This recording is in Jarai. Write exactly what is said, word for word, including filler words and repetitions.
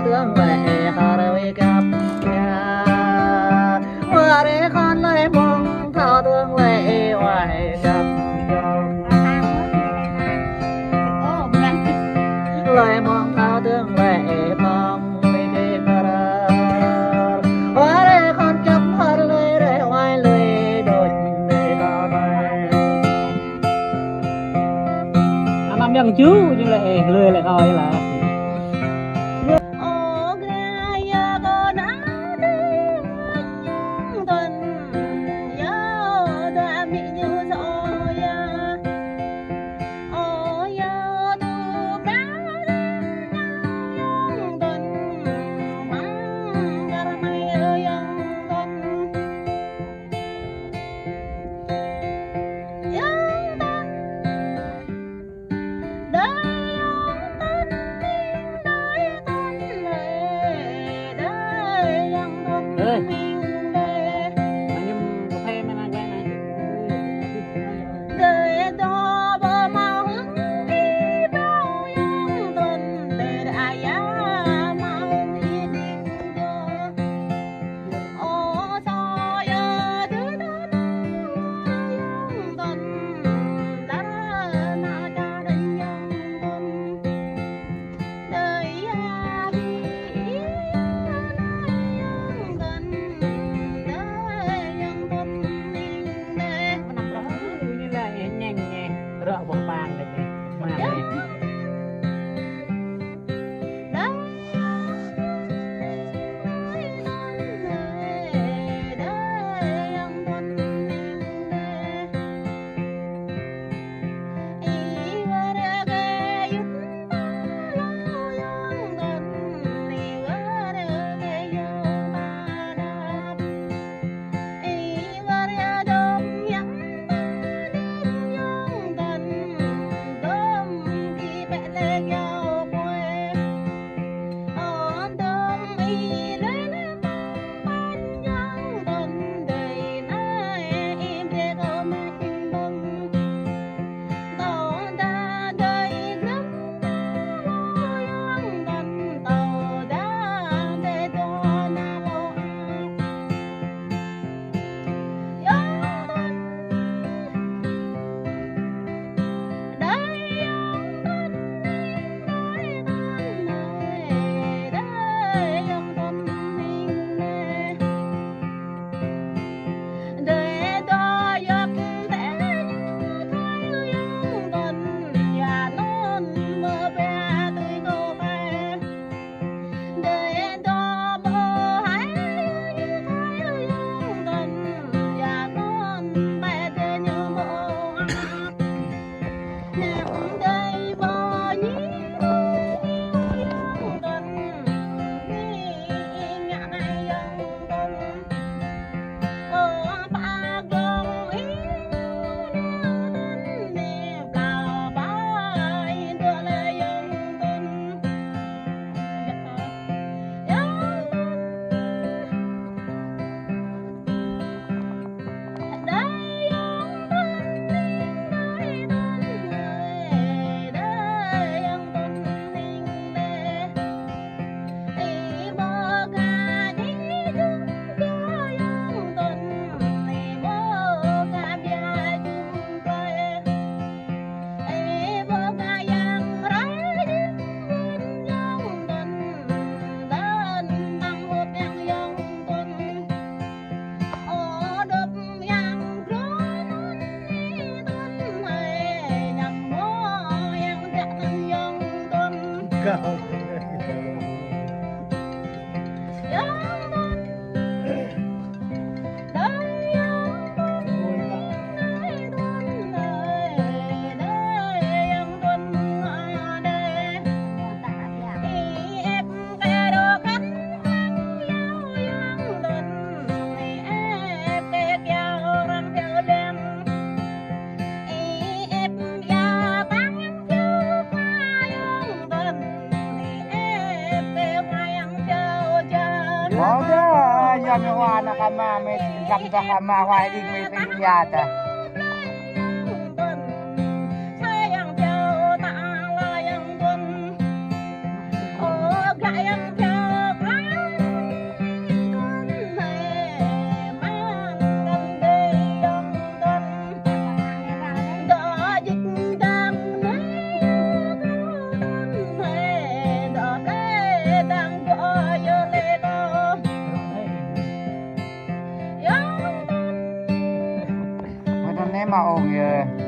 Tơlơi hơr wai kăp ya. Ware khon lơi mong thâo tơlơi wai kăp ya. Lơi mong thâo tơlơi mong wai kăp ya. Ware khon kăp hơr lơi rơi wai lơi đôč lơi kăp ya. Anăm yang ju, ju lơi, lơi lơi kăp ya lah. Ơ, yua mơ̆ wa ană kama mơ̆, găm dah kama wa ling mơ̆ ping ya dah. ôh nge.